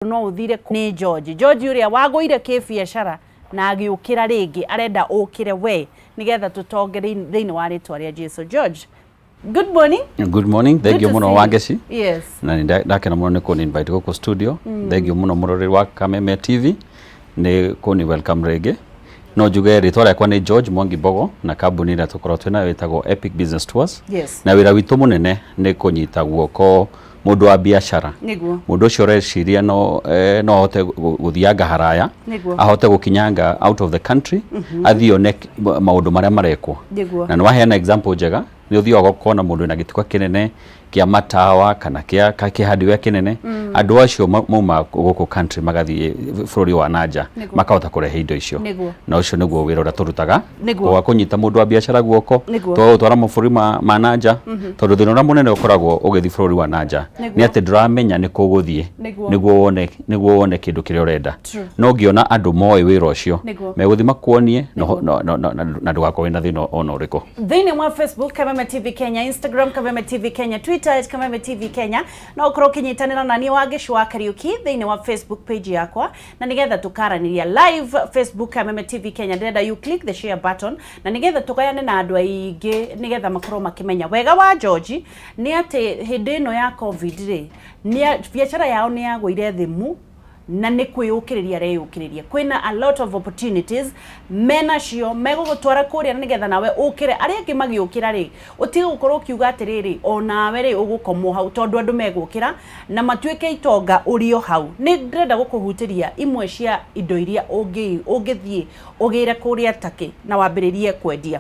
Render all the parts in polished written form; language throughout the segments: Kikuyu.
No uthire nĩ George. George ũrĩa wagũire kĩbiacara na agĩũkĩra rĩngĩ, arenda ũkĩre we nĩgetha tũtonge thĩinĩ wa rĩtwa rĩa Jesu. George, good morning. Good morning. Thank Good you to muno, see you. Wangeci. Yes. Na nĩ ndakena mũno nĩ kũni invite gũkũ studio. Thank you mũno, mũroreri wa Kameme TV, nĩ kũni welcome rĩngĩ. No njuge rĩtwa rĩakwa nĩ George Mwangi Mbogo, na kambuni ĩrĩa tũkoragwo twĩ nayo ĩtagwo Epic Business Tours. Na wĩra witũ mũnene nĩ kũnyita guoko mũndũ wa biacara. Mũndũ ũcio ũreciria no ahote gũthianga haraya, ahote gũkinyanga out of the country, athiĩ one maũndũ marĩa marekwo. Na nĩ waheana example njega. Nĩ ũthiaga ũkona mũndũ wĩna gĩtuka kĩnene kĩa matawa kana kĩa kĩhardware kĩnene. Andũ acio mauma gũkũ country magathiĩ bũrũri wa nanja, makahota kũrehe indo icio. Na ũcio nĩguo wĩra ũrĩa tũrutaga, wa kũnyita mũndũ wa biacara guoko, tũgagũtwara mabũrũri ma nanja, tondũ thĩna ũrĩa mũnene ũkoragwo ũgĩthiĩ bũrũri wa nanja nĩ atĩ ndũramenya nĩ kũ ũgũthiĩ nĩguo wone kĩndũ kĩrĩa ũrenda. No ũngĩona andũ moĩ wĩra ũcio, megũthiĩ makuonie na ndũgakorwo wĩna thĩna ona ũrĩkũ. Thĩinĩ wa Facebook, Kameme TV Kenya, Instagram, Kameme TV Kenya, Twitter @KamemeTV Kenya, no ũkorwo ũkĩnyitanĩra na niĩ Wangeci wa Kariuki thĩinĩ wa Facebook page yakwa, na nĩgetha tũkaranĩria live Facebook, Kameme TV Kenya. Ndĩrenda you click the share button na nĩgetha tũgayane na andũ aingĩ, nĩgetha makorwo makĩmenya wega wa George nĩ atĩ hĩndĩ ĩno ya COVID rĩ, biacara yao nĩ yagũire thĩ na nĩ kwĩyũkĩrĩria areyũkĩrĩria. Kwĩna a lot of opportunities menacio megũgũtwara kũrĩa na nĩgetha nawe ũkĩre arĩa angĩ magĩũkĩra rĩ, ũtige gũkorwo ũkiuga atĩrĩrĩ, onawe rĩ, ũgũkomwo hau, tondũ andũ megũkĩra na matuĩke itonga ũrĩ o hau. Nĩ ndĩrenda gũkũhutĩria imwe cia indo iria ũngĩthiĩ ũgĩre kũrĩa Turkey na wambĩrĩrie kwendia.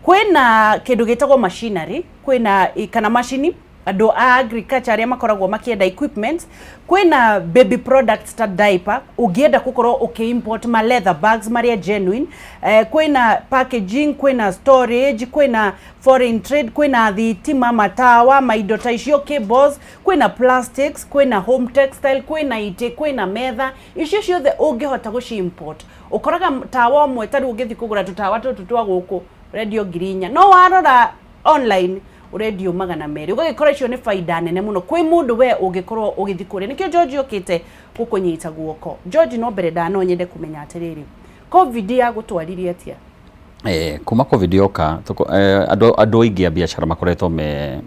Kwĩna kĩndũ gĩtagwo machinery, kwĩna kana macini, andũ a agriculture arĩa makoragwo makĩenda equipment, kwĩna baby products ta diaper, ũngĩenda gũkorwo ũkĩ-import ma leather bags marĩa genuine, kwĩna packaging, kwĩna storage, kwĩna foreign trade, kwĩna thitima, matawa, maindo ta icio, cables, kwĩna plastics, kwĩna home textile, kwĩna itĩ, kwĩna metha. Icio ciothe ũngĩhota gũci import, ũkoraga tawa ũmwe ta rĩu ũngĩthiĩ kũgũra tũtawa tũtũ twa gũkũ ũrendio 4,000, no warora online ũrendio 200. Ũgagĩkora icio nĩ baida nene mũno kwĩ mũndũ we ũngĩkorwo ũgĩthiĩ kũrĩa. Nĩkĩo George okĩte gũkũnyita guoko. George, no mbere nda no nyende kũmenya atĩrĩrĩ, COVID yagũtwaririe atĩa? Kuma COVID yoka, andũ aingĩ a biacara makoretwo me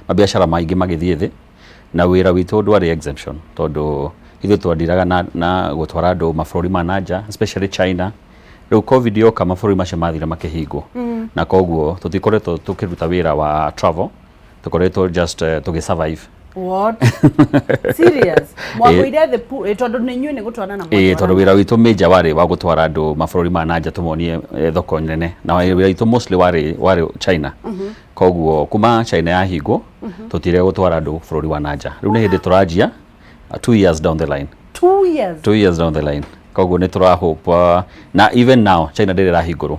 mabiacara maingĩ magĩthiĩ thĩ, na wĩra witũ ndwarĩ exemption, tondũ ithuĩ twandiraga na gũtwara andũ mabũrũri ma nanja, especially China. Rĩu COVID yoka, mabũrũri macio mathire makĩhingwo, na koguo tũtikoretwo tũkĩruta wĩra wa travel, tũkoretwo just tũgĩ survive. What, serious? Mwagũire thĩ tondũ nĩ inyuĩ nĩ gũtwarana? Ĩĩ, tondũ wĩra witũ major warĩ wa gũtwara andũ mabũrũri ma nanja tũmonie thoko nene, na wĩra witũ mostly warĩ China. Koguo kuma China yahingwo, tũtire gũtwara andũ bũrũri wa nanja. Rĩu nĩ hĩndĩ tũranjia, 2 years down the line. 2 years? 2 years down the line. Koguo nĩ tũra hope, na even now China ndĩrĩ ĩrahingũrwo.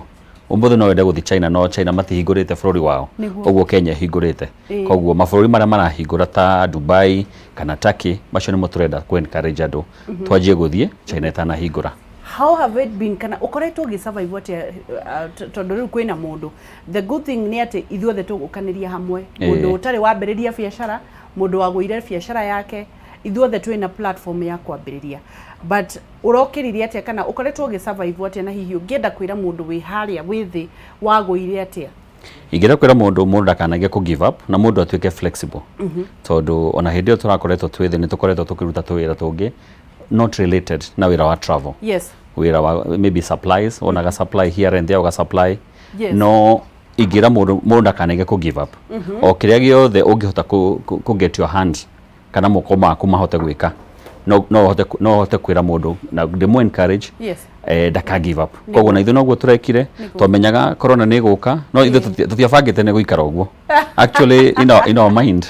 Ũmũthĩ no wende gũthiĩ China, no China matihingũrĩte bũrũri wao. Ũguo Kenya ĩhingũrĩte. Koguo mabũrũri marĩa marahingũra ta Dubai kana Turkey, macio nĩmo tũrenda kũ encourage andũ twanjie gũthiĩ China ĩtanahingũra. How have it been, kana ũkoretwo ũgĩ survive atĩa, tondũ rĩu kwĩna mũndũ, the good thing nĩ atĩ ithuothe tũgũkanĩria hamwe, mũndũ ũtarĩ wambĩrĩria biacara, mũndũ wagũire biacara yake, ithuothe twĩna platform ya kwambĩrĩria, but ũrokĩrire atĩa kana ũkoretwo ũgĩ survive atĩa, na hihi ũngĩenda kwĩra mũndũ wĩ harĩa wĩ thĩ wagũire atĩa? Ingĩenda kwĩra mũndũ ndakanage kũ give up, na mũndũ atuĩke flexible, tondũ ona hĩndĩ ĩyo tũrakoretwo twĩ thĩ, nĩ tũkoretwo tũkĩruta tũwĩra tũngĩ not related na wĩra wa travel, wĩra wa maybe supplies, wonaga supply here and there, ũga supply. No ingĩra mũndũ ndakanage kũ give up. O kĩrĩa gĩothe ũngĩhota kũ get your hands kana moko maku mahote gwĩka, no ũhote kwĩra mũndũ na ndĩmũ encourage ndaka give up. Koguo na ithuĩ noguo tũrekire. Twamenyaga corona nĩ ĩgũka, no ithuĩ tũtiabangĩte nĩ gũikara ũguo. Actually, in our mind,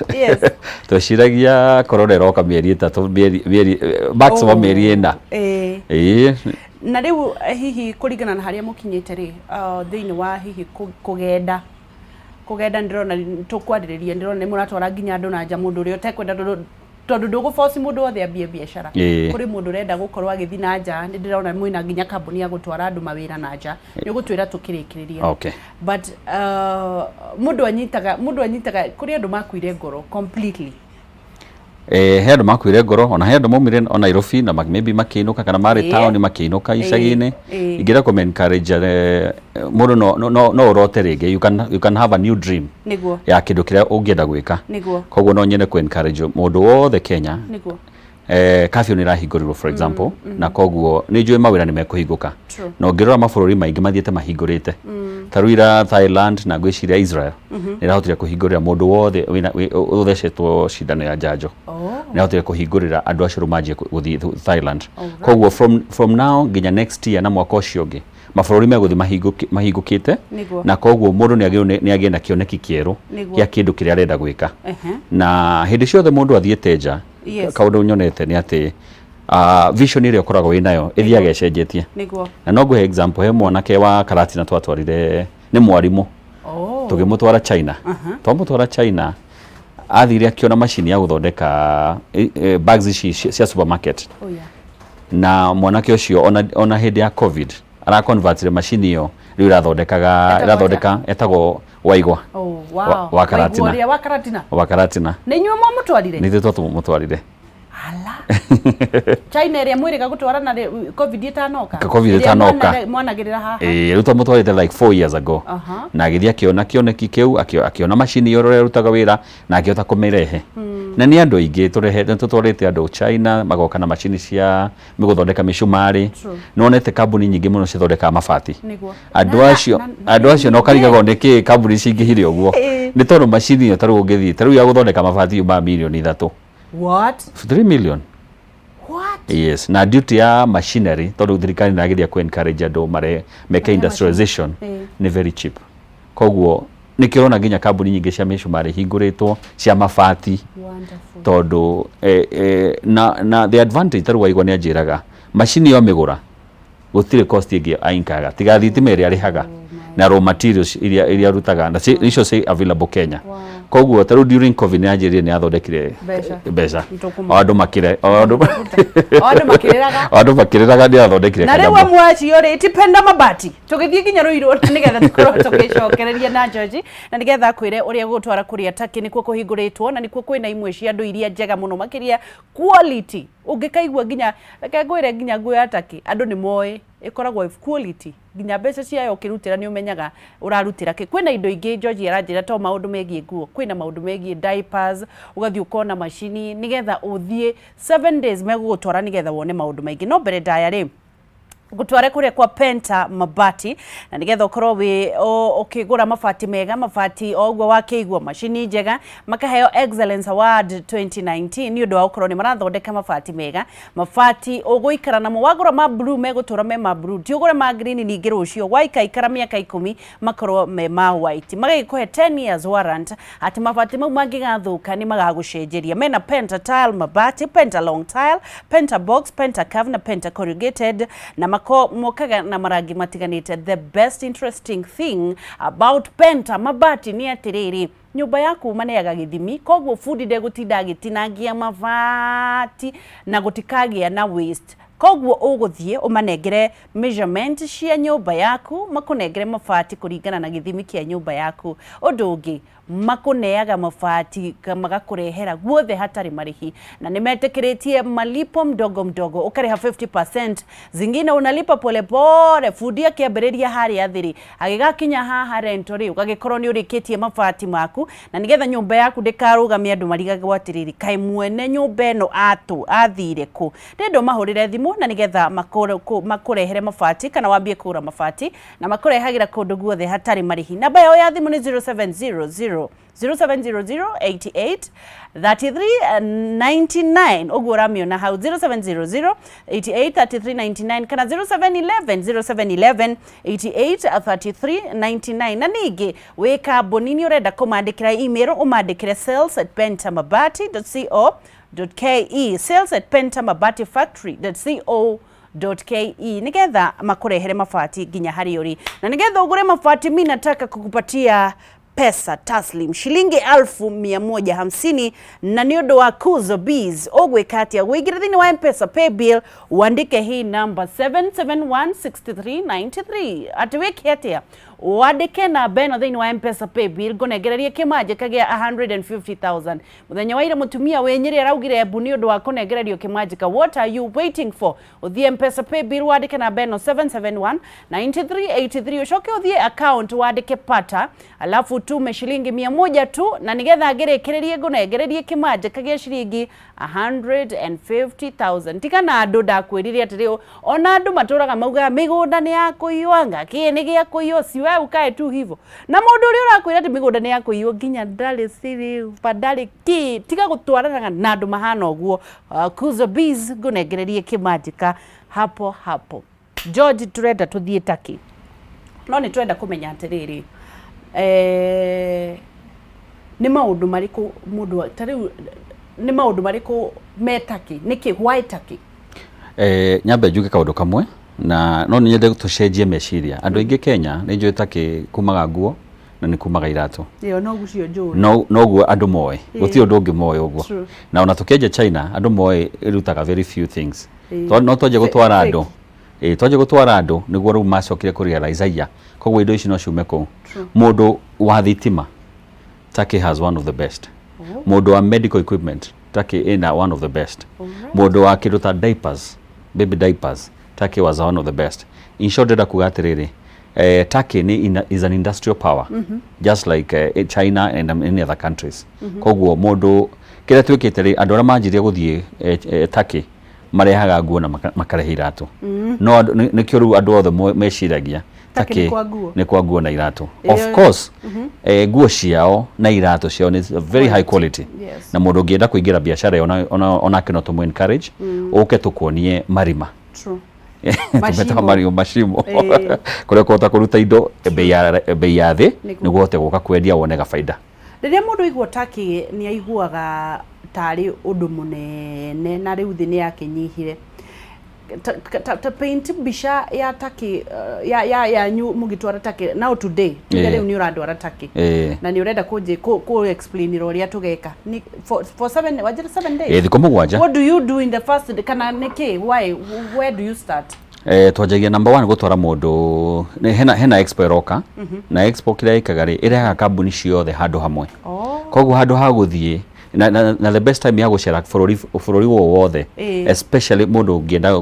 tweciragia corona ĩroka mĩeri 3, mĩeri maximum mĩeri 4. Ĩĩ. Na rĩu hihi kũringana na harĩa mũkinyĩte rĩ, thĩinĩ wa hihi kũgenda, ndĩrona tũkwarĩrĩria, ndĩrona nĩ mũratwara nginya andũ na nja, mũndũ ũrĩa ũtekwenda, tondũ ndũgũboci mũndũ wothe ambie biacara. Kũrĩ mũndũ ũrenda gũkorwo agĩthiĩ na nja. Nĩ ndĩrona mwĩna nginya kambuni ya gũtwara andũ mawĩra na nja, nĩ ũgũtwĩra tũkĩrĩkĩrĩria. But mũndũ anyitaga kũrĩ andũ makuire ngoro completely. He andũ makuire ngoro, ona he andũ maumire o Nairobi na maybe makĩinũka, kana marĩ taũni makĩinũka icagi-inĩ. Ingĩenda kũme encourage, mũndũ no ũrote rĩngĩ, you can have a new dream ya kĩndũ kĩrĩa ũngĩenda gwĩka. Koguo no nyende kũ encourage mũndũ wothe Kenya. Curfew nĩ ĩrahingũrirwo, for example, na koguo nĩ njũĩ mawĩra nĩ mekũhingũka. Na ũngĩrora mabũrũri maingĩ mathiĩte mahingũrĩte, ta rĩu ira Thailand na ngwĩciria Israel nĩ ĩrahotire kũhingũrĩra mũndũ wothe ũthecetwo cindano ya njanjo. Nĩ ahotire kũhingũrĩra andũ acio rĩu manjie gũthiĩ Thailand. Koguo from now nginya next year na mwaka ũcio ũngĩ, mabũrũri megũthiĩ mahingũkĩte. Na koguo mũndũ nĩ agĩrĩirwo nĩ agĩe na kĩoneki kĩerũ gĩa kĩndũ kĩrĩa arenda gwĩka. Na hĩndĩ ciothe mũndũ athiĩte nja, kaũndũ nyonete nĩ atĩ vision ĩrĩa ũkoragwo wĩ nayo ĩthiaga ĩcenjetie. Na no ngũhe example, he mwanake wa Karatina twatwarire, nĩ mwarimũ. Tũgĩmũtwara China. Twamũtwara China, athire akĩona macini ya gũthondeka bags ici cia supermarket. Na mwanake ũcio ona hĩndĩ ya COVID araconvertire macini ĩyo, rĩu ĩrathondekaga Etagwo? Ĩrathondeka, etagwo Waigwa. Wa Karatina. Waigua ũrĩa wa Karatina. Wa Karatina. Nĩ inyuĩ mwamũtwarire? Nĩ ithuĩ twamũtwarire. Ala, China ĩrĩa mwĩrĩga gũtwara na COVID ĩtanoka? COVID Ĩrĩa ĩtanoka. Mwanagĩrĩra haha. Ĩĩ, rĩu twamũtwarĩte like 4 years ago. Na agĩthiĩ akĩona kĩoneki kĩu, akĩona macini ĩyo ũrĩa ĩrutaga wĩra na akĩhota kũmĩrehe. Na nĩ andũ aingĩ tũrehe, tũtwarĩte andũ China magoka na macini cia gũthondeka mĩcumarĩ. Nĩwonete kambuni nyingĩ mũno cithondekaga mabati. Andũ acio andũ acio no karigagwo nĩ kĩ kambuni cingĩhire ũguo. Nĩ tondũ macini ĩyo, tarĩu ũngĩthiĩ, tarĩu ya gũthondeka mabati yumaga mirioni 3. What? 3 million. What? Yes, na duty ya machinery, tondũ thirikari nĩrageria ku encourage andũ mare meke industrialization, nĩ very cheap. Koguo nĩkĩo ũrona nginya kambuni nyingĩ cia mĩcumarĩ hingũrĩtwo, cia mabati. Tondũ na the advantage, tarĩu Waigwa nĩ anjĩraga macini yo mĩgũra gũtirĩ cost ĩngĩ ainkaga tiga thitima ĩrĩa arĩhaga na raw materials iria arutaga, na icio ci available Kenya. Koguo tarĩu during COVID nĩ anjĩrire nĩ athondekire Mbeca. mbeca. Nĩtũkũmenya. O andũ makĩre o andũ O andũ makĩrĩraga. O andũ makĩrĩraga nĩ athondekire Na rĩu kanyamũ. amwe acio rĩ tipenda mabati, tũgĩthiĩ nginya Rũirũ nĩgetha tũkorwo tũgĩcokereria na George, na nĩgetha akwĩre ũrĩa gũtwara kũrĩa Turkey nĩkuo kũhingũrĩtwo, na nĩkuo kwĩna imwe cia andũ iria njega mũno makĩria quality. Ũngĩkaigua nginya, reke ngwĩre, nginya nguo ya Turkey andũ nĩ moĩ ĩkoragwo quality, nginya mbeca ciayo ũkĩrutĩra nĩ ũmenyaga ũrarutĩra kĩ. Kwĩna indo ingĩ George aranjĩra, to maũndũ megiĩ nguo, kwĩna maũndũ megiĩ diapers, ũgathiĩ ũkona macini nĩgetha ũthiĩ 7 days megũgũtwara nĩgetha wone maũndũ maingĩ. No mbere ndaya rĩ, ngũtware kũrĩa kwa Penta Mabati, na nĩgetha ũkorwo wĩ ũkĩgũra mabati mega, mabati o ũguo wakĩigua, macini njega, makaheo Excellence Award 2019 nĩ ũndũ wa gũkorwo nĩ marathondeka mabati mega, mabati ũgũikara namo. Wagũra ma blue megũtũra me ma blue, ti ũgũre ma green ningĩ rũciũ waikaikara mĩaka 10 makorwo me ma white. Magagĩkũhe 10 years warrant atĩ mabati mau mangĩgathũka nĩ magagũcenjeria. Mena Penta Tile mabati, Penta Long Tile, Penta Box, Penta Curve na Penta Corrugated, na mako mokaga na marangi matiganĩte. The best interesting thing about Penta mabati nĩ atĩrĩrĩ, nyũmba yaku maneaga gĩthimi, koguo bundi ndegũtinda agĩtinangia mabati na gũtikagĩa na waste. Koguo ũgũthiĩ ũmanengere measurement cia nyũmba yaku, makũnengere mabati kũringana na gĩthimi kĩa nyũmba yaku. Ũndũ ũngĩ, makũneaga mabati magakũrehera guothe hatarĩ marĩhi, na nĩ metĩkĩrĩtie malipo mdogo mdogo, ũkarĩha 50%, zingine unalipa polepole. Bundi akĩambĩrĩria harĩa thĩ rĩ, agĩgakinya haha rento rĩ, ũgagĩkorwo nĩ ũrĩkĩtie mabati maku, na nĩgetha nyũmba yaku ndĩkarũgamie andũ marigagwo atĩrĩrĩ, kaĩ mwene nyũmba ĩno atũ athire kũ? Ndĩrenda ũmahũrĩre thimũ na nĩgetha makũrehere mabati kana wambie kũgũra mabati, na makũrehagĩra kũndũ guothe hatarĩ marĩhi. Namba yao ya thimũ nĩ 0700 0700 88 33 99, ũguo ũramĩona hau, 0700 88 33 99 kana 0711 0711 88 33 99. Na ningĩ wĩ kambuni nĩ ũrenda kũmandĩkĩra email, ũmandĩkĩre sales@pentamabati.co.ke, sales@pentamabati factory.co.ke, nigetha makũrehere mabati nginya harĩa ũrĩ. Na nigetha ũgũre mabati, mi nataka kukupatia Pesa taslim ciringi 150,000 na nĩ ũndũ wa Kuzo Bees. Ũgwĩka atĩa? Wĩingĩre thĩinĩ wa Mpesa paybill, wandĩke hii namba 7716393. Atĩ wĩke atĩa? Wandĩke namba ĩno thĩinĩ wa Mpesa paybill, ngũnengererie kĩmanjĩka gĩa 150,000. Mũthenya wa ira mũtumia wĩ Nyĩrĩ araugire mbu nĩ ũndũ wa kũnengererio kĩmanjĩka. What are you waiting for? Ũthiĩ Mpesa paybill, wandĩke namba ĩno 771 9383, ũcoke ũthiĩ account, wandĩke pata, alafu utume shilingi 100 tu, na nigetha ngĩrĩkĩrĩrie ngũnengererie kĩmanjĩka gĩa ciringi 150,000. Tiga na andũ, ndakwĩrire atĩrĩ, ona andũ matũraga maugaga mĩgũnda nĩ ya kũiywo, anga kĩ nĩ gĩa kũiywo, si we ukae tu hivyo. Na mũndũ ũrĩa ũrakwĩra atĩ mĩgũnda nĩ ya kũiywo nginya ndarĩ silver, ndarĩ kĩ, tiga gũtwaranaga na andũ mahana ũguo. Kuzo Bees, ngũnengererie kĩmanjĩka hapo hapo. George, turenda tuthiĩ Turkey, no nĩ twenda kũmenya atĩrĩrĩ, nĩ maũndũ marĩkũ mũndũ ta rĩu, nĩ maũndũ marĩkũ me Turkey? Nĩkĩ, why Turkey? Nyambe njuge kaũndũ kamwe, na no nyende tũcenjie meciria. Andũ aingĩ Kenya nĩ njũĩ Turkey kumaga nguo na nĩ kumaga iratũ. Ĩyo no gucio njũĩ. No noguo andũ moĩ, gũtirĩ ũndũ ũngĩ moĩ ũguo. Na ona tũkĩenja China, andũ moĩ ĩrutaga very few things. No twanjia gũtwara Fake. andũ, twanjia gũtwara andũ nĩguo rĩu macokire kũ realize aya koguo indo ici no ciume kũu. Mũndũ wa thitima, Turkey has one of the best. Mũndũ wa medical equipment, Turkey ĩna one of the best. Mũndũ wa kĩndũ ta diapers, baby diapers, Turkey was one of the best. In short, ndĩrenda kuga atĩrĩrĩ, Turkey is an industrial power just like China and any other countries. Koguo mũndũ kĩrĩa twĩkĩte rĩ, andũ arĩa manjirie gũthiĩ Turkey marehaga nguo na makarehe iratũ. No nĩkĩo rĩu andũ othe meciragia Turkey nĩ kwa nguo. Nĩ kwa nguo na iratũ. Of course, nguo ciao na iratũ ciao nĩ very high quality. Na mũndũ ũngĩenda kũingĩra biacara ĩyo onake no tũmũ encourage ũke tũkuonie marima. Tũmetaga Macimo. marima, macimo kũrĩa ũkũhota kũruta indo bei ya thĩ nĩguo ũhote gũka kwendia wone gabaida. Rĩrĩa mũndũ aigua Turkey, nĩ aiguaga tarĩ ũndũ mũnene, na rĩu thĩ nĩ yakĩnyihire. Ta paint mbica ya Turkey, ya yanyu mũgĩtwara Turkey now today, tuge rĩu nĩ ũrandwara Turkey na nĩ ũrenda kũnjĩ kũ explain ũrĩa tũgeka. Ni for 7, wanjĩra 7 days? Ĩ, thikũ 7. What do you do in the first day? Kana nĩkĩ, why, where do you start? Twanjagia number one gũtwara mũndũ hena expo ĩroka, na expo kĩrĩa ĩkaga rĩ, ĩrehaga kambuni ciothe handũ hamwe. Koguo handũ ha gũthiĩ na the best time ya gũcera bũrũri wo wothe, especially mũndũ ũngĩenda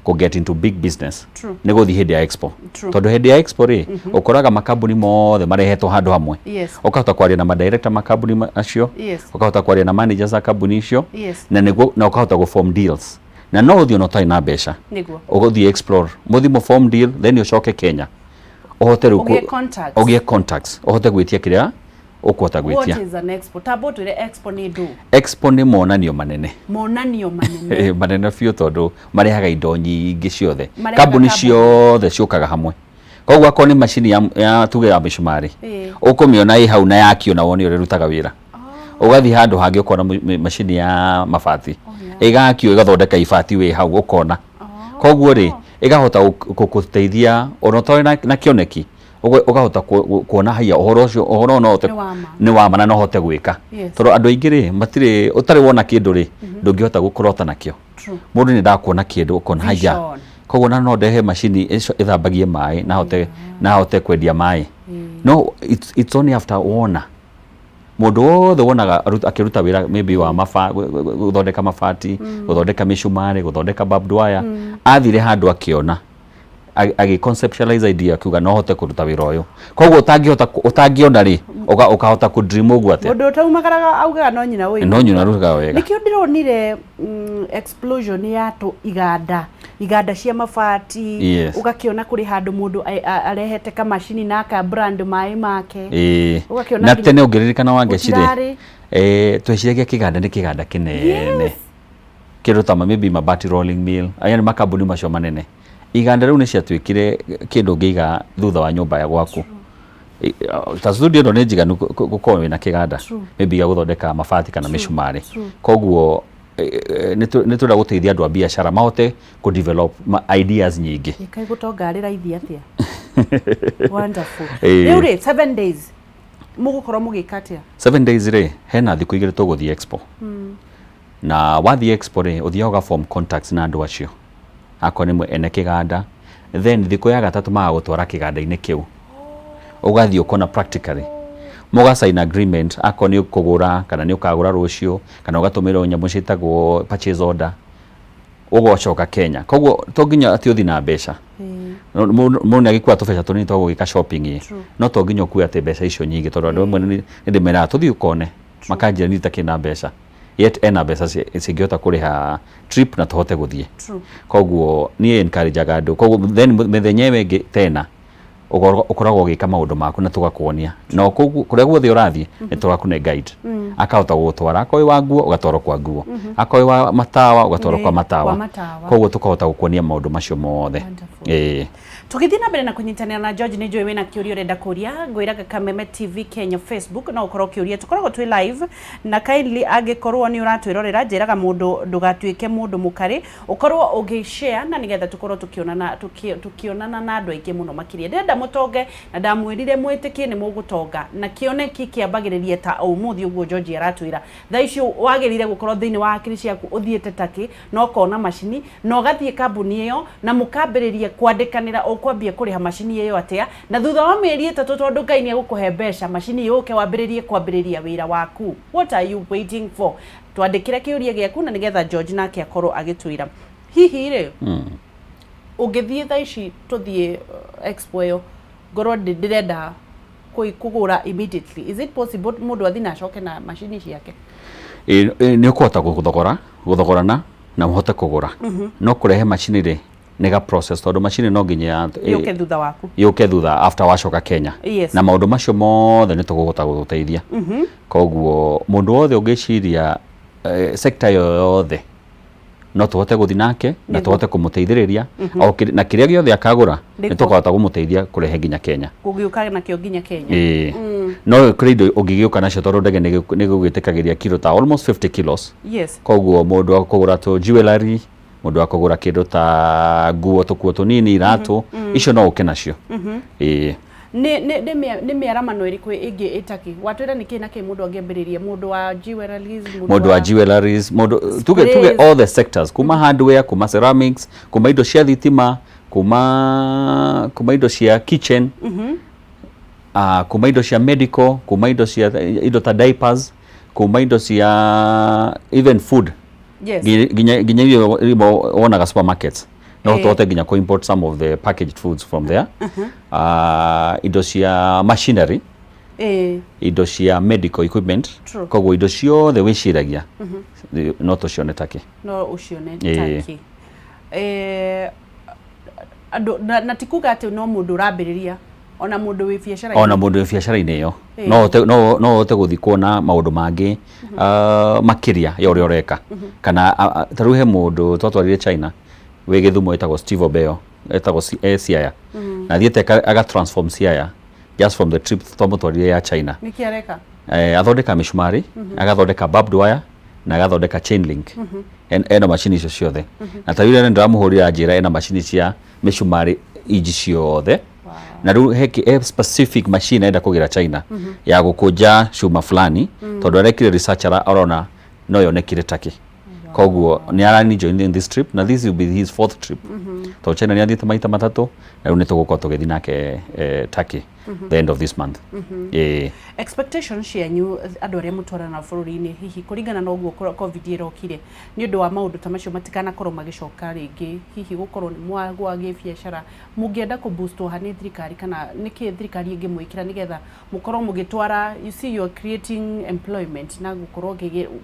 go get into big business, nĩ gũthiĩ hĩndĩ ya expo. Tondũ hĩndĩ ya expo rĩ, ũkoraga makambuni mothe marehetwo handũ hamwe. Ũkahota kwaria na madirector makambuni acio, ũkahota kwaria na managers a kambuni icio, na nĩguo na ũkahota gũ form deals, na no ũthiĩ ona ũtarĩ na mbeca. Ũgũthiĩ explore, mũthiĩ mũ form deal, then ũcoke Kenya ũhote rĩu Ũgĩe contacts. Ũgĩe contacts, ũhote gwĩtia kĩrĩa ũkũhota What gwĩtia. is an expo? Tamba ũtwĩre expo nĩ ndũ. Expo nĩ monanio manene. Monanio manene. Manene biũ, tondũ marehaga indo nyingĩ ciothe. Marehaga kambuni kambuni. Ciothe ciũkaga hamwe. Koguo akorwo nĩ macini ya tuge ya mĩcumarĩ, ũkũmĩona ĩ hau na yakio na wone ũrĩa ĩrutaga wĩra. Ũgathiĩ handũ hangĩ ũkona macini ya mabati ĩgakio, ĩgathondeka ibati wĩ hau ũkona. Koguo rĩ, ĩkahota gũgũteithia ona ũtarĩ na kĩoneki, ũkahota kuona haiya, ũhoro ũcio, ũhoro ũyũ no ũhote Nĩ wa ma. Nĩ wa ma na no ũhote gwĩka. Tondũ andũ aingĩ rĩ, matirĩ, ũtarĩ wona kĩndũ rĩ, ndũngĩhota gũkũrota nakĩo. Mũndũ nĩ endaga kuona kĩndũ ũkona haiya. Vision. Koguo na no ndehe macini ĩco ĩthambagie maĩ na hote kwendia maĩ. No it's only after wona. Mũndũ wothe wonaga akĩruta wĩra maybe wa maba gũthondeka mabati, gũthondeka mĩcumarĩ, gũthondeka barbed wire, athire handũ akĩona, agĩ conceptualize idea, akiuga no hote kũruta wĩra ũyũ. Koguo ũtangĩhota ũtangĩona rĩ, ũkahota kũ dream ũguo atĩa? Mũndũ ũtaumagaraga augaga no nyina ũĩ. No nyina arutaga wega. Nĩkĩo ndĩronire explosion ya tũ iganda cia mabati. Ũgakĩona kũrĩ handũ mũndũ arehete kamacini na aka brand maĩ make. Ũgakĩona Na tene ũngĩririkana Wangeci rĩ, gũtirarĩ. Tweciragia kĩganda nĩ kĩganda kĩnene, kĩndũ ta maybe mabati rolling mill, aya nĩ makambuni macio manene. Iganda rĩu nĩ ciatuĩkire kĩndũ ũngĩiga thutha wa nyũmba ya gwaku. Ta studio ĩno nĩ njiganu gũkorwo wĩna kĩganda maybe gĩa gũthondeka mabati kana mĩcumarĩ. Koguo nĩ tũrenda gũteithia andũ a biacara mahote kũ develop ideas nyingĩ. Kaĩ gũtonga arĩ raithi atĩa? Wonderful. Ĩĩ. Rĩu rĩ, 7 days. Mũgũkorwo mũgĩka atĩa? 7 days rĩ, hena thikũ 2 tũgũthiĩ expo. Na wathiĩ expo rĩ, ũthiaga ũga form contacts na andũ acio, akorwo nĩ ene kĩganda. Then thikũ ya gatatũ magagũtwara kĩganda-inĩ kĩu, ũgathiĩ ũkona practically, mũga sign agreement, akorwo nĩ ũkũgũra kana nĩ ũkagũra rũciũ, kana ũgatũmĩrwo nyamũ ciĩtagwo purchase order, ũgocoka Kenya. Koguo to nginya atĩ ũthiĩ na mbeca. Mũndũ nĩ agĩkua tũbeca tũnini twa gũgĩka shopping ĩ, no to nginya ũkue atĩ mbeca icio nyingĩ, tondũ andũ amwe nĩ ndĩmeraga tũthiĩ ũkone, makanjĩra niĩ itakĩrĩ na mbeca, yet ena mbeca cingĩhota kũrĩha trip na tũhote gũthiĩ. Koguo niĩ encourageaga andũ. Koguo then mĩthenya ĩyo ĩngĩ tena ũkoragwo ũgĩka maũndũ maku na tũgakuonia, na koguo kũrĩa guothe ũrathiĩ nĩ tũrakũne guide, akahota gũgũtwara. Akorwo wĩ wa nguo, ũgatwarwo kwa nguo, akorwo wĩ wa matawa, ũgatwarwo kwa matawa. Kwa matawa. Koguo tũkahota gũkuonia maũndũ macio mothe. Wonderful. Ĩĩ. Tũgĩthiĩ na mbere na kũnyitanĩra na George, nĩ njũĩ wĩna kĩũria ũrenda kũria. Ngwĩraga Kameme TV Kenya Facebook no ũkorwo ũkĩũria, tũkoragwo twĩ live. Na kindly, angĩkorwo nĩ ũratwĩrorera, njĩraga mũndũ ndũgatuĩke mũndũ mũkarĩ, ũkorwo ũgĩ-share na nĩgetha tũkorwo tũkĩonana na andũ aingĩ mũno makĩria. Ndĩrenda mũtonge, na ndamwĩrire mwĩtĩkie nĩ mũgũtonga, na kĩoneki kĩambagĩrĩria ta ũmũthĩ ũguo George aratwĩra. Thaa icio wagĩrĩire gũkorwo thĩinĩ wa hakiri ciaku ũthiĩte Turkey na ũkona macini, na ũgathiĩ kambuni ĩyo na mũkambĩrĩria kwandĩkanĩra ũkwambia kũrĩha macini ĩyo atĩa, na thutha wa mĩeri 3, tondũ Ngai nĩ egũkũhe mbeca, macini yũke wambĩrĩrie kwambĩrĩria wĩra waku. What are you waiting for? Twandĩkĩre kĩũria gĩaku na nĩgetha George nake akorwo agĩtwĩra. Hihi rĩ, ũngĩthiĩ thaa ici, tũthiĩ expo ĩyo, ngorwo ndĩrenda kũgũra immediately, is it possible mũndũ athiĩ na acoke na macini ciake? Ĩ, nĩ ũkũhota gũthogorana na ũhote kũgũra, no kũrehe macini rĩ, nĩ ga process, tondũ macini no nginya yũke thutha waku. Yũke thutha, after wacoka Kenya. Na maũndũ macio mothe nĩ tũkũhota gũgũteithia. Koguo mũndũ wothe ũngĩciria sector yothe, no tũhote gũthiĩ nake na tũhote kũmũteithĩrĩria o na kĩrĩa gĩothe akagũra, nĩ tũkahota kũmũteithia kũrehe nginya Kenya. Gũgĩũka nakĩo nginya Kenya. Ĩĩ, no kũrĩ indo ũngĩgĩũka nacio, tondũ ndege nĩ gũgĩtĩkagĩria kilo ta almost 50 kilos. Koguo mũndũ wa kũgũra tũ jewelry, mũndũ wa kũgũra kĩndũ ta nguo, tũkuo tũnini, iratũ, icio no ũke nacio, ĩĩ. Nĩ mĩaramano ĩrĩkũ ĩngĩ ĩtaki watwĩra nĩ kĩ na kĩ mũndũ angĩambĩrĩria? Mũndũ wa jewelries? Mũndũ wa jewelries, mũndũ tuge Sprays. All the sectors, kuma hardware, kuma ceramics, kuma indo cia thitima, kuma indo cia kitchen, kuma indo cia medical, kuma indo cia indo ta diapers, kuma indo cia even food, nginya irio iria wonaga supermarkets, no tũhote nginya kũ import some of the packaged foods from there, indo cia machinery, indo cia medical equipment. Koguo indo ciothe wĩciragia no tũcione Turkey. No ũcione Turkey. Andũ na ti kuga atĩ no mũndũ ũrambĩrĩria, ona mũndũ wĩ biacara. Ona mũndũ wĩ biacara-inĩ ĩyo no ũhote gũthiĩ kuona maũndũ mangĩ makĩria ya ũrĩa ũreka. Kana ta rĩu he mũndũ twatwarire China wĩ Gĩthumo wĩtagwo Steve Obeo, etagwo Siaya, na athiĩte aga transform Siaya just from the trip twamũtwarire ya China. Nĩkĩ areka? Athondeka mĩcumarĩ, agathondeka barbed wire na agathondeka chain link. Ena macini icio ciothe, na ta rĩu ndĩramũhũrĩra njĩra ena macini cia mĩcumarĩ inji ciothe. Na rĩu he specific machine enda kũgĩra China ya gũkũnja cuma fulani, tondũ arekire research, arona no yonekire Turkey. Koguo nĩ arani join in this trip, na this will be his fourth trip, tondũ China nĩ athiĩte maita matatũ, na rĩu nĩ tũgũkorwo tũgĩthiĩ nake Turkey the end of this month. Ĩĩ. Expectation cianyu andũ arĩa mũtwarana bũrũri-inĩ, hihi kũringana na ũguo COVID ĩrokire, nĩ ũndũ wa maũndũ ta macio matikanakorwo magĩcoka rĩngĩ, hihi gũkorwo nĩ mwagwa gĩbiacara, mũngĩenda kũboostwo ha nĩ thirikari, kana nĩkĩ thirikari ĩngĩmwĩkĩra nĩgetha mũkorwo mũgĩtwara, you see, you are creating employment na gũkorwo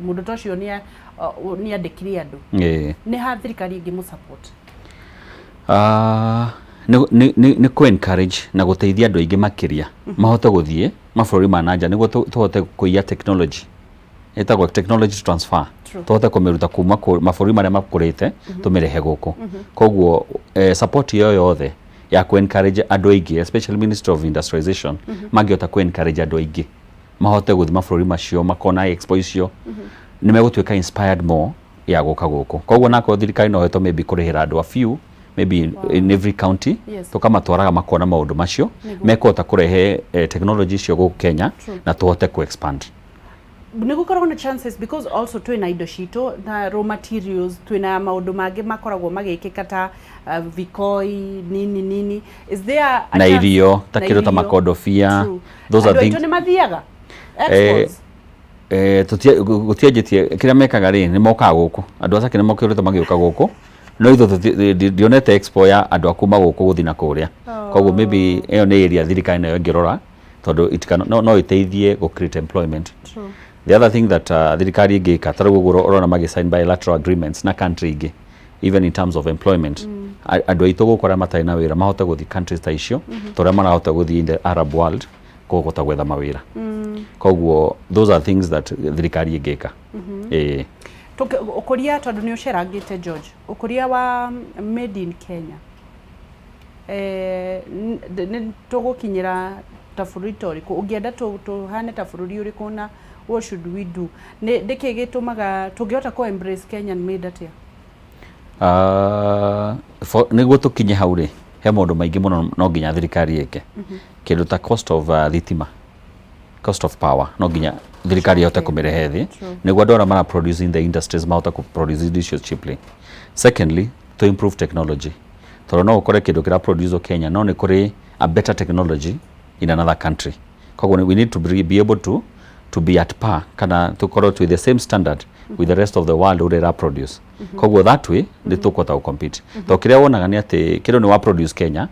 mũndũ ta ũcio nĩ andĩkire andũ? Nĩ ha thirikari ĩngĩmũ support? Ah, nĩ kũ encourage na gũteithia andũ aingĩ makĩria mahote gũthiĩ mabũrũri ma nanja, nĩguo tũhote kũiya technology ĩtagwo technology transfer. Tũhote kũmĩruta kuma mabũrũri marĩa makũrĩte tũmĩrehe gũkũ. Koguo support ĩyo yothe ya kũ encourage andũ aingĩ, especially Ministry of Industrialization, mangĩhota kũ encourage andũ aingĩ mahote gũthiĩ mabũrũri macio, makona expo icio, nĩ megũtuĩka inspired more ya gũka gũkũ. Koguo nakorwo thirikari no ĩhote maybe kũrĩhĩra andũ a few. maybe in every county, tũkamatwaraga makona maũndũ macio, mekũhota kũrehe technology icio gũkũ Kenya na tũhote ku expand. Nĩ gũkoragwo na chances, because also twĩna indo citũ na raw materials, twĩna maũndũ mangĩ makoragwo magĩkĩka ta vikoi nini nini. Is there a na chance- irio ta na kĩndũ ta irio. Makondobia. Those are Andũ aitũ things nĩ mathiaga exports? Gũtianjĩtie. Kĩrĩa mekaga rĩ, nĩ mokaga gũkũ, andũ a Turkey nĩ mokĩrĩte magĩũka gũkũ, no ithuĩ ndionete expo ya andũ a kuma gũkũ gũthiĩ na kũrĩa. Koguo maybe ĩyo nĩ area thirikari nayo ĩngĩrora, tondũ no ĩteithie gũ create employment. The other thing that thirikari ĩngĩka, ta rĩu ũguo ũrona magĩ sign bilateral agreements na country ingĩ, even in terms of employment, andũ aitũ gũkũ arĩa matarĩ na wĩra mahote gũthiĩ countries ta icio, ta ũrĩa marahota gũthiĩ in the Arab world kũhota gwetha mawĩra. Koguo those are things that thirikari ĩngĩka, ĩĩ. Ũkũria, tondũ nĩ ũcerangĩte, George, ũkũria wa made in Kenya, nĩ tũgũkinyĩra ta bũrũri ta ũrĩkũ? Ũngĩenda tũhane ta bũrũri ũrĩkũ, na what should we do? Nĩ nĩkĩ gĩtũmaga tũngĩhota kũ embrace Kenyan made atĩa? Nĩguo tũkinye hau rĩ, he maũndũ maingĩ mũno no nginya thirikari ĩke. Kĩndũ ta cost of thitima, cost of power, no nginya thirikari ĩhote kũmĩrehe thĩ, nĩguo andũ arĩa mara produce in the industries mahota kũ produce indo icio cheaply. Secondly, to improve technology, tondũ no ũkore kĩndũ kĩra produce Kenya, no nĩ kũrĩ a better technology in another country. Koguo we need to be able to be at par, kana tukorwo to the same standard with the rest of the world ũrĩa ĩra produce. Koguo that way nĩ tũkũhota gũ compete, tondũ kĩrĩa wonaga nĩ atĩ kĩndũ nĩ wa produce Kenya,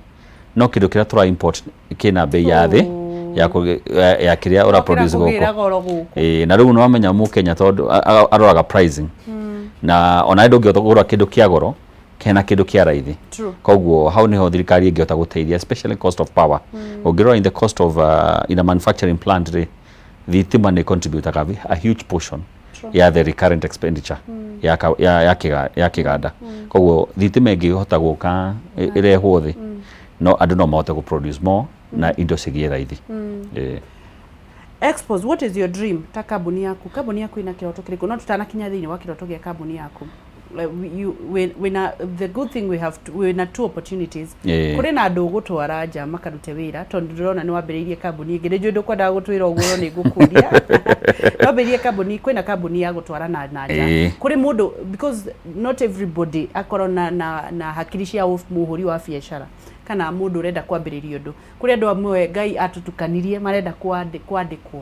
no kĩndũ kĩrĩa tũra import kĩna bei ya thĩ ya kĩrĩa ũra produce kũgĩra gũkũ. Goro gũkũ. Ĩĩ, na rĩu nĩ wamenya mũkenya, tondũ aroraga pricing, na ona ndũngĩhota kũgũra kĩndũ kĩa goro kena kĩndũ kĩa raithi. Koguo hau niho thirikari ĩngĩhota gũteithia, especially cost of power. Ũngĩrora in the cost of in a manufacturing plant rĩ, thitima nĩ contributaga a huge portion ya the recurrent expenditure ya kĩganda. Koguo thitima ĩngĩhota gũka ĩrehwo thĩ, no andũ no mahote gũ produce more na indo cigĩe raithi. Ĩĩ. Expos, what is your dream ta kambuni yaku ina kiroto kiriku? No tutanakinya thiini wa kiroto gia kambuni yaku, wina the good thing we have wina two opportunities. Kuri na andu ugutwara nja makarute wira, tondu ndĩrona nĩ wambĩrĩirie kambuni ĩngĩ. Nĩ njũĩ ndũkwendaga gũtwĩra ũguo, no nĩ ngũkũria. Wambĩrĩirie kambuni, kwĩna kambuni ya gũtwara na nja kũrĩ mũndũ, because not everybody akorwo na hakiri cia mũhũri wa biacara kana mũndũ ũrenda kwambĩrĩria ũndũ. Kũrĩ andũ amwe Ngai atũtukanirie marenda kwandĩkwo.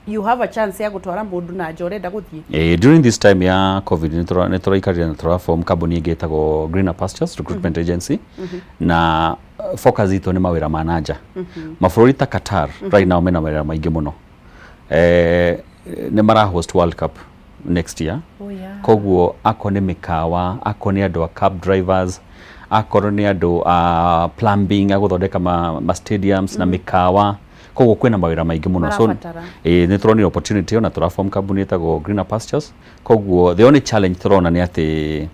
You have a chance ya gũtwara mũndũ na nja ũrenda gũthiĩ. During this time ya COVID nĩ tũraikarire na tũraform kambuni ĩngĩ ĩtagwo Greener Pastures Recruitment Agency, na focus itũ nĩ mawĩra ma nanja, mabũrũri ta Qatar. Right now mena mawĩra maingĩ mũno. Nĩ mara host World Cup next year. Koguo akorwo nĩ mĩkawa, akorwo nĩ andũ a cab drivers, akorwo nĩ andũ a plumbing, a gũthondeka ma stadiums na mĩkawa, koguo kwĩna mawĩra maingĩ mũno. So Marabatara. Nĩ tũronire opportunity ĩyo na tũraform kambuni ĩtagwo Greener Pastures. Koguo the only challenge tũrona nĩ atĩ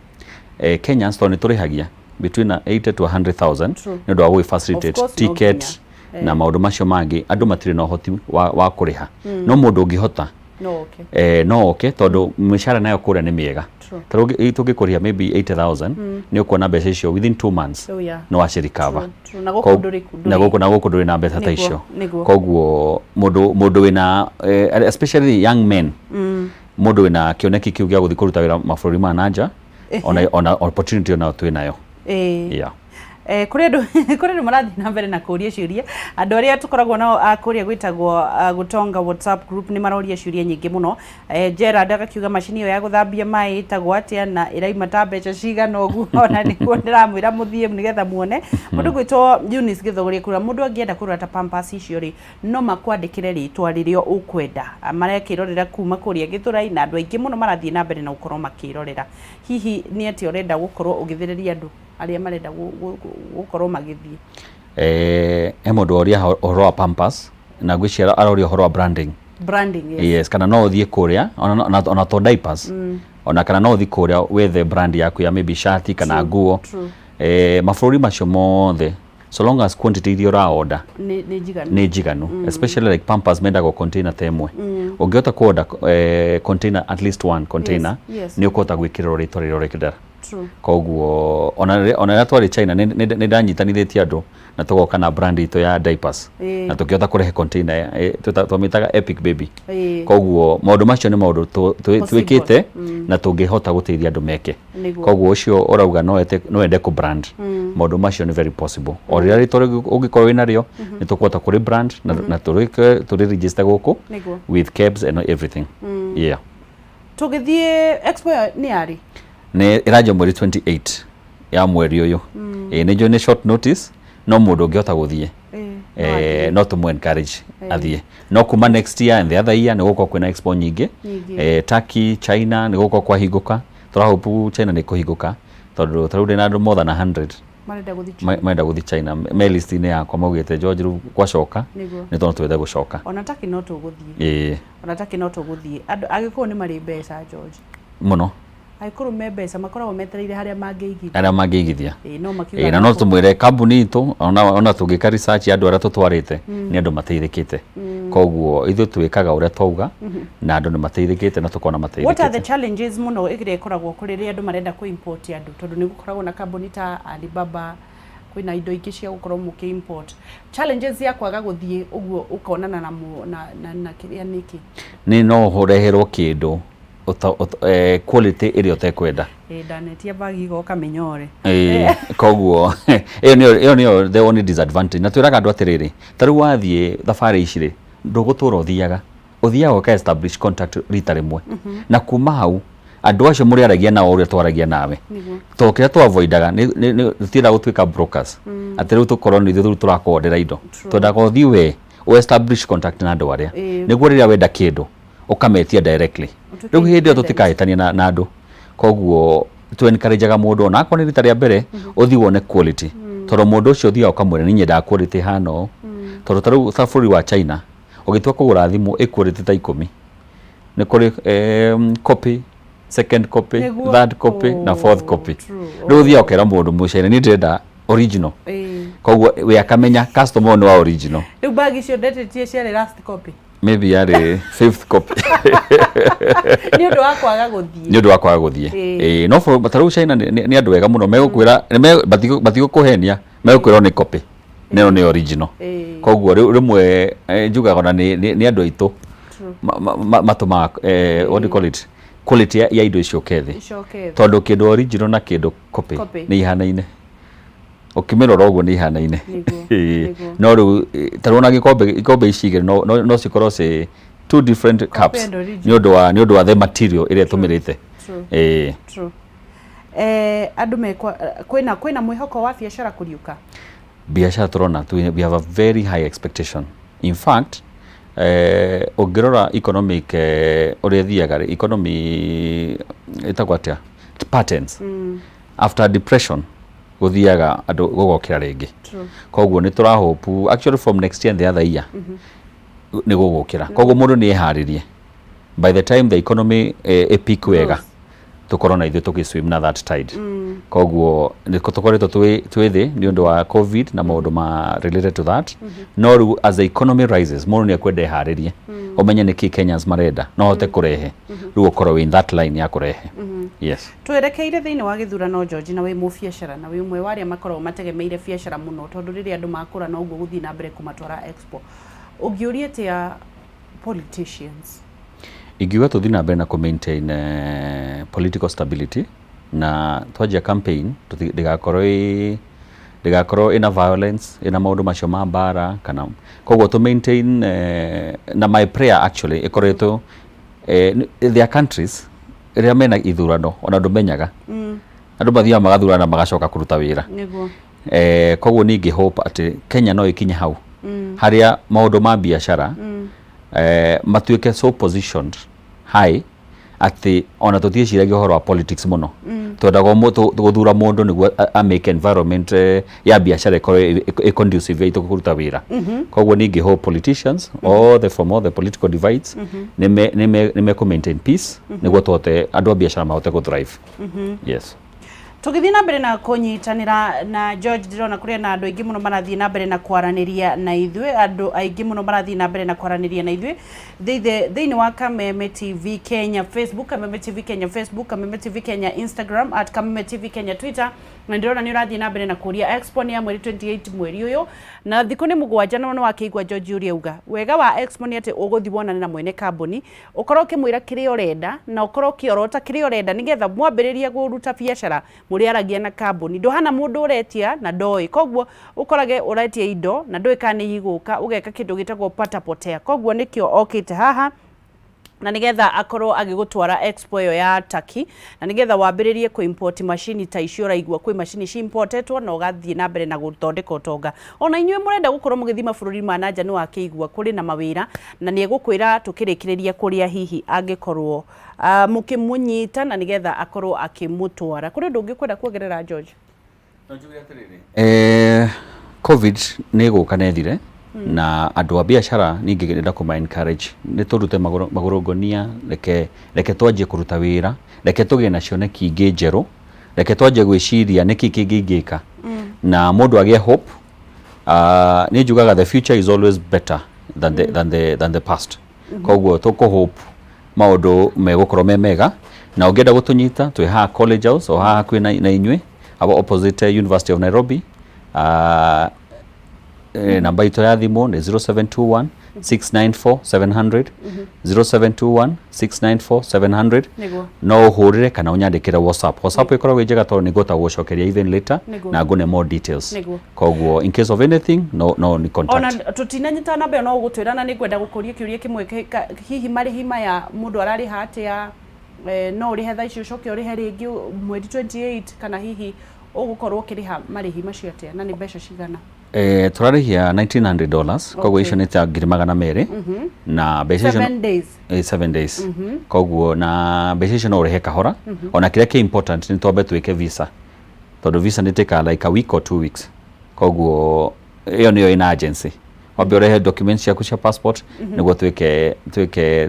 Kenyans, tondũ nĩ tũrĩhagia between 80 to 100,000 nĩ ũndũ wa gũgĩ facilitate Of course, no ticket nginya. na maũndũ macio mangĩ, andũ matirĩ na ũhoti wa kũrĩha, no mũndũ ũngĩhota No, okay. No oke, tondũ mĩcara nayo kũrĩa nĩ mĩega. Ta rĩu tũngĩkũrĩha maybe 80,000, nĩ ũkuona mbeca icio within 2 months no wacirecover. True. Na gũkũ ndũrĩ Na gũkũ ndũrĩ na mbeca ta icio. Koguo mũndũ wĩna especially young men, mũndũ wĩna kĩoneki kĩu gĩa gũthiĩ kũruta wĩra mabũrũri ma nanja, ona opportunity ona twĩ nayo. Yeah. Kũrĩ andũ marathiĩ na mbere na kũria ciũria. Andũ arĩa tũkoragwo nao a kũrĩa gwĩtagwo gũtonga WhatsApp group nĩ maroria ciũria nyingĩ mũno. Gerard agakiuga macini ĩyo ya gũthambia maĩ ĩtagwo atĩa na ĩraima ta mbeca cigana ũguo? Ona nĩguo ndĩramwĩra mũthiĩ nĩgetha muone. Mũndũ gwĩtwo Eunice Gĩthũgũria kũrĩa, mũndũ angĩenda kũgũra ta pampers icio rĩ, no makwandĩkĩre rĩtwa rĩrĩa ũkwenda. Marekĩrorera kuma kũrĩa Gĩthũrai, na andũ aingĩ mũno marathiĩ na mbere na gũkorwo makĩrorera. Hihi nĩ atĩa ũrenda gũkorwo ũgĩthĩrĩria andũ arĩa marenda gũkorwo magĩthiĩ? He mũndũ woria ũhoro wa pampers, na ngwĩciria aroria ũhoro wa branding. Branding, yes. Yes, kana no ũthiĩ kũrĩa ona to diapers, ona kana no ũthiĩ kũrĩa wethe brand yaku ya maybe shati kana nguo. Mabũrũri macio mothe, so long as quantity iria ũra order nĩ njiganu, nĩ njiganu, especially like pampers mendagwo container ta ĩmwe. Ũngĩhota ku order container, at least one container, nĩ ũkũhota gwĩkĩrĩrwo rĩtwa rĩrĩa ũrekĩra. True. Koguo ona rĩrĩa twarĩ China nĩ ndanyitanithĩtie andũ na tũgoka na brand itũ ya diapers na tũkĩhota kũrehe container twamĩtaga Epic Baby. Koguo maũndũ macio nĩ maũndũ Possible. twĩkĩte na tũngĩhota gũteithia andũ meke. Koguo ũcio ũrauga no ende kũ brand, maũndũ macio nĩ very possible. O rĩrĩa rĩtwa rĩu ũngĩkorwo wĩna rĩo, nĩ tũkũhota kũrĩ brand na tũrĩ register gũkũ with KEBS and everything, yeah. Tũgĩthiĩ expo ĩyo nĩ yarĩ? Nĩ ĩranjia mweri 28 ya mweri ũyũ. Ĩĩ, nĩ njũĩ nĩ short notice, no mũndũ ũngĩhota gũthiĩ, no tũmũ encourage athiĩ. No kuma next year and the other year nĩ gũkorwo kwĩna expo nyingĩ. Nyingĩ. Turkey, China nĩ gũkorwo kwahingũka. Tũrahope China nĩ kũhingũka, tondũ tarĩu ndĩna andũ more than 100 marenda gũthiĩ China. Marenda gũthiĩ China me list-inĩ yakwa, maugĩte, "George, rĩu gwacoka nĩ tondũ twende gũcoka." Ona Turkey no tũgũthiĩ. Ĩĩ. Ona Turkey no tũgũthiĩ. Andũ Agĩkũyũ nĩ marĩ mbeca, George. Mũno. Agĩkũyũ me mbeca, makoragwo metereire harĩa mangĩigithia. Arĩa mangĩigithia. Ĩĩ, no makiuga Ĩĩ, na no tũmwĩre kambuni itũ ona tũngĩka research ya andũ arĩa tũtwarĩte, nĩ andũ mateithĩkĩte. Koguo ithuĩ twĩkaga ũrĩa twauga na andũ nĩ mateithĩkĩte na tũkona What are the mateithĩkĩte. challenges mũno ĩrĩa ĩkoragwo kũrĩ rĩrĩa andũ marenda kũ import andũ, tondũ nĩ gũkoragwo na kambuni ta Alibaba, kwĩna indo ingĩ cia gũkorwo mũkĩ import? Challenges ya kwaga gũthiĩ ũguo ũkonana na, na kĩrĩa nĩkĩ? Nĩ no ũreherwo kĩndũ quality ĩrĩa ũtekwenda. Ĩ, ndanetia bagi igoka mĩnyore. Ĩĩ, koguo ĩyo nĩyo the only disadvantage. Na twĩraga andũ atĩrĩrĩ, ta rĩu wathiĩ thabarĩ ici rĩ, ndũgũtũra ũthiaga, ũthiaga ũka establish contact rita rĩmwe, na kuma hau andũ acio mũrĩaragia nao ũrĩa twaragia nawe. To kĩrĩa tũavoidaga tũtiendaga gũtuĩka brokers, atĩ rĩu tũkorwo nĩ ithuĩ rĩu tũrakũondera indo. Twendaga ũthiĩ we ũ establish contact na andũ arĩa nĩguo rĩrĩa wenda kĩndũ ũkametia directly. Ũtuĩke Rĩu hĩndĩ ĩyo independent. tũtikahĩtania na andũ. Koguo tu encourageaga mũndũ ona akorwo nĩ rita rĩa mbere ũthiĩ wone quality, tondũ mũndũ ũcio ũthiaga ũkamwĩra nĩ nyendaga quality ĩhana ũũ. Tondũ ta rĩu ta bũrũri wa China, ũgĩtua kũgũra thimũ ĩ quality ta 10, nĩ kũrĩ copy, second copy, third copy na fourth copy. Rĩu ũthiaga ũkera mũndũ mũcaina, "Niĩ ndĩrenda original." Koguo we akamenya customer ũyũ nĩ wa original. Rĩu bagi icio ndetĩtie ciarĩ last copy? Maybe yarĩ fifth copy. Nĩ ũndũ wa kwaga gũthiĩ. Nĩ ũndũ wa kwaga gũthiĩ. Ĩĩ, no ta rĩu China nĩ andũ ega mũno, megũkwĩra matigũkũhenia, megũkwĩra nĩ copy nĩyo nĩ original. Koguo rĩu rĩmwe njugaga ona nĩ andũ aitũ matũmaga what do you call it, quality ya indo icio ke thĩ. Icoke thĩ. Tondũ kĩndũ original na kĩndũ copy Copy. nĩ ihanaine, ũkĩmĩrora ũguo nĩ ihanaine. Ĩĩ. No rĩu ta rĩu ona gĩkombe, ikombe ici igĩrĩ no cikorwo ci two different cups and original. Nĩ ũndũ wa the material ĩrĩa ĩtũmĩrĩte. Ĩĩ. True. Andũ mekwa kwĩna mwĩhoko wa biacara kũriũka? Biacara tũrona we have a very high expectation. In fact, ũngĩrora economic ũrĩa ĩthiaga rĩ, economy ĩtagwo atĩa, patterns, after depression gũthiaga andũ gũgokĩra rĩngĩ. Koguo nĩ tũrahope actually from next year and the other year nĩ gũgũkĩra. Koguo mũndũ nĩ eharĩrie, by the time the economy ĩpeak wega, tũkorwo na ithuĩ tũgĩswim na that tide. Koguo nĩ tũkoretwo twĩ thĩ nĩ ũndũ wa COVID na maũndũ ma related to that. No rĩu as the economy rises, mũndũ nĩ ekwenda eharĩrie, ũmenye nĩ kĩ Kenyans marenda no hote kũrehe, rĩu ũkorwo wĩ in that line ya kũrehe, yes. Twerekeire thĩinĩ wa gĩthurano, George, na wĩ mũbiacara na wĩ ũmwe wa arĩa makoragwo mategemeire biacara mũno, tondũ rĩrĩa andũ makũra noguo gũthiĩ na mbere kũmatwara expo. Ũngĩũria atĩa politicians? Ingiuga tũthiĩ na mbere na kũ maintain political stability, na twanjia campaign ndĩgakorwo ĩna violence, ĩna maũndũ macio ma mbara kana. Koguo to maintain na my prayer actually ĩkoretwo there are countries ĩrĩa mena ithurano ona ndũmenyaga, andũ mathiaga magathurana magacoka kũruta wĩra. Koguo ningĩ hope atĩ Kenya no ĩkinye hau harĩa maũndũ ma biacara matuĩke so positioned high atĩ ona tũtiĩciragia ũhoro wa politics mũno. Twendaga gũthura mũndũ nĩguo a make environment ya biacara ĩkorwo ĩ conducive ya itũ kũruta wĩra. Koguo ningĩ hope politicians all the from all the political divides nĩ mekũ maintain peace nĩguo tũhote andũ a biacara mahote gũ thrive, yes. Tũgĩthiĩ na mbere na kũnyitanĩra na George, ndĩrona kũrĩ na andũ aingĩ mũno marathiĩ na mbere na kwaranĩria na ithuĩ, andũ aingĩ mũno marathiĩ na mbere na kwaranĩria na ithuĩ thĩinĩ wa Kameme TV Kenya Facebook, Kameme TV Kenya Facebook, Kameme TV Kenya Instagram, at Kameme TV Kenya Twitter. Na ndĩrona nĩ ũrathiĩ na mbere na kũria expo nĩ ya mweri 28 mweri ũyũ na thikũ nĩ 7, no nĩ wakĩigua George ũrĩa auga. Wega wa expo nĩ atĩ ũgũthiĩ wonane na mwene kambuni, ũkorwo ũkĩmwĩra kĩrĩa ũrenda na ũkorwo ũkĩorota kĩrĩa ũrenda, nĩgetha mwambĩrĩria kũruta biacara mũrĩaragia na kambuni. Ndũhana mũndũ ũretia na ndoĩ, koguo ũkorage ũretia indo na ndũĩ kana nĩ igũka, ũgeka kĩndũ gĩtagwo patapotea. Koguo nĩkĩo okĩte haha na nigetha akorwo agĩgũtwara expo ĩyo ya Turkey, na nigetha wambĩrĩrie kũ import macini ta icio. Ũraigua kwĩ macini ci importetwo na ũgathiĩ na mbere na gũthondeka ũtonga. Ona inyuĩ mũrenda gũkorwo mũgĩthiĩ mabũrũri ma nanja, nĩ wakĩigua kũrĩ na mawĩra, na nĩ egũkwĩra tũkĩrĩkĩrĩria kũrĩa hihi angĩkorwo mũkĩmũnyita na nigetha akorwo akĩmũtwara. Kũrĩ ũndũ ũngĩ ũkwenda kuongerera, George? Covid nĩ ĩgũka na ĩthire, na andũ a biacara ningĩ ndĩrenda kũma encourage nĩ tũrute magũrũ ngonia. Reke twanjie kũruta wĩra, reke tũgĩe na cioneki ingĩ njerũ, reke twanjie gwĩciria nĩkĩ kĩngĩ ingĩka na mũndũ agĩe hope. Nĩ njugaga the future is always better than the past. Koguo tũkũ hope maũndũ megũkorwo me mega, na ũngĩenda gũtũnyita, twĩ haha College House, o haha hakuhĩ na inyuĩ, abo opposite University of Nairobi. Namba itũ ya thimũ nĩ 0721 694 700, 0721 694 700. No ũhũrĩre kana ũnyandĩkĩre WhatsApp. WhatsApp ĩkoragwo ĩ njega tondũ nĩ ngũhota gũgũcokeria even later na ngũne more details. Koguo in case of anything, no ni contact. Ona tũtinanyita namba ĩyo, no ũgũtwĩra, na nĩ ngwenda gũkũria kĩũria kĩmwe, hihi marĩhi maya mũndũ ararĩha atĩa? No ũrĩhe thaa ici ũcoke ũrĩhe rĩngĩ mweri 28, kana hihi ũgũkorwo ũkĩrĩha marĩhi macio atĩa, na nĩ mbeca cigana? Tũrarĩhia $1900, koguo icio nĩ ta 200,000, na mbeca icio 7 days. 7 days. Koguo na mbeca icio no ũrĩhe kahora. Ona kĩrĩa kĩ important nĩ twambe twĩke visa, tondũ visa nĩ take like a week or 2 weeks. Koguo ĩyo nĩyo ĩna agency, wambe ũrehe documents ciaku cia passport nĩguo twĩke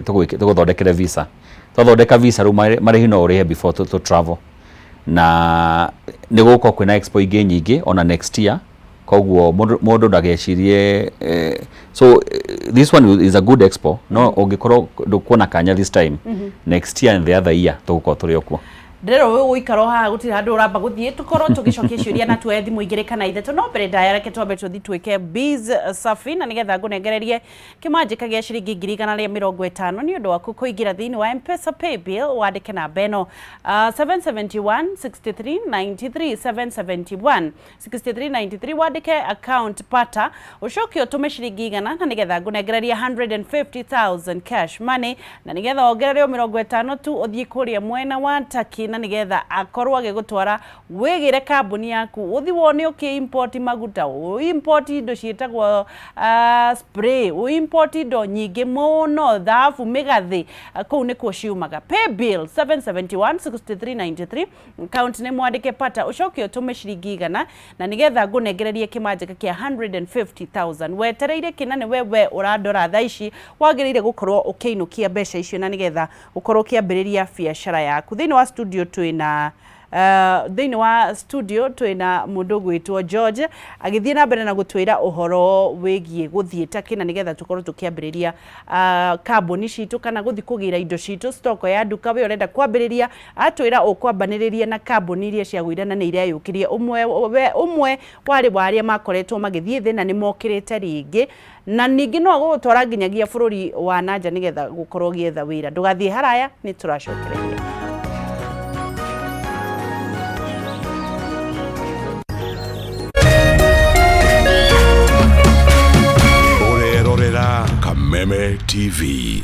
tũgũthondekere visa. Twathondeka visa, rĩu marĩhi no ũrĩhe before to travel. Na nĩ gũgũkorwo kwĩna expo ingĩ nyingĩ ona next year, koguo mũndũ ndagecirie. So this one is a good expo, no ũngĩkorwo ndũkuona kanya this time, next year and the other year tũgũkorwo tũrĩ o kuo. Ndĩrerwo wĩ gũikara o haha, gũtirĩ handũ ũramba gũthiĩ, tũkorwo tũgĩcokia ciũria na tuoye thimũ igĩrĩ kana ithatũ. No mbere ndaya, reke twambe tũthiĩ twĩke biz safi, na nĩgetha ngũnengererie kĩmanjĩka gĩa ciringi 150,000 nĩ ũndũ waku kũingĩra thĩinĩ wa M-Pesa Paybill. Wandĩke namba ĩno, 771 63 93, 771 6393, wandĩke account pata, ũcoke ũtũme ciringi 100, na nĩgetha ngũnengereria 150,000 cash money, na nĩgetha wongerere o 50 tu ũthiĩ kũrĩa mwena wa Turkey, na nĩgetha akorwo agĩgũtwara wĩgĩre kambuni yaku, ũthiĩ wone ũkĩ import maguta, ũ import indo ciĩtagwo spray, ũ import indo nyingĩ mũno, thabu, mĩgathĩ, kũu nĩkuo ciumaga. Paybill 771 6393, account nĩ mwandĩke pata, ũcoke ũtũme ciringi 100, na nĩgetha ngũnengererie kĩmanjĩka kĩa 150,000. Wetereire kĩna nĩ we ũrandora thaa ici, wagĩrĩire gũkorwo ũkĩinũkia mbeca icio na nĩgetha ũkorwo ũkĩambĩrĩria biacara yaku. Thĩinĩ wa studio twĩna mũndũ ũgwĩtwo George, agĩthiĩ na mbere na gũtwĩra ũhoro wĩgiĩ gũthiĩ Turkey, na nĩgetha tũkorwo tũkĩambĩrĩria kambuni citũ kana gũthiĩ kũgĩra indo citũ stock ya nduka. We ũrenda kwambĩrĩria, atwĩra ũkwambanĩrĩria na kambuni iria ciagũire na nĩ ireyũkĩria. Ũmwe ũmwe warĩ wa arĩa makoretwo magĩthiĩ thĩ na nĩ mokĩrĩte rĩngĩ, na ningĩ no gũgũtwara nginyagia bũrũri wa nanja nĩgetha gũkorwo ũgĩetha wĩra. Ndũgathiĩ haraya, nĩ tũracokereria. Ũrerorera Kameme TV.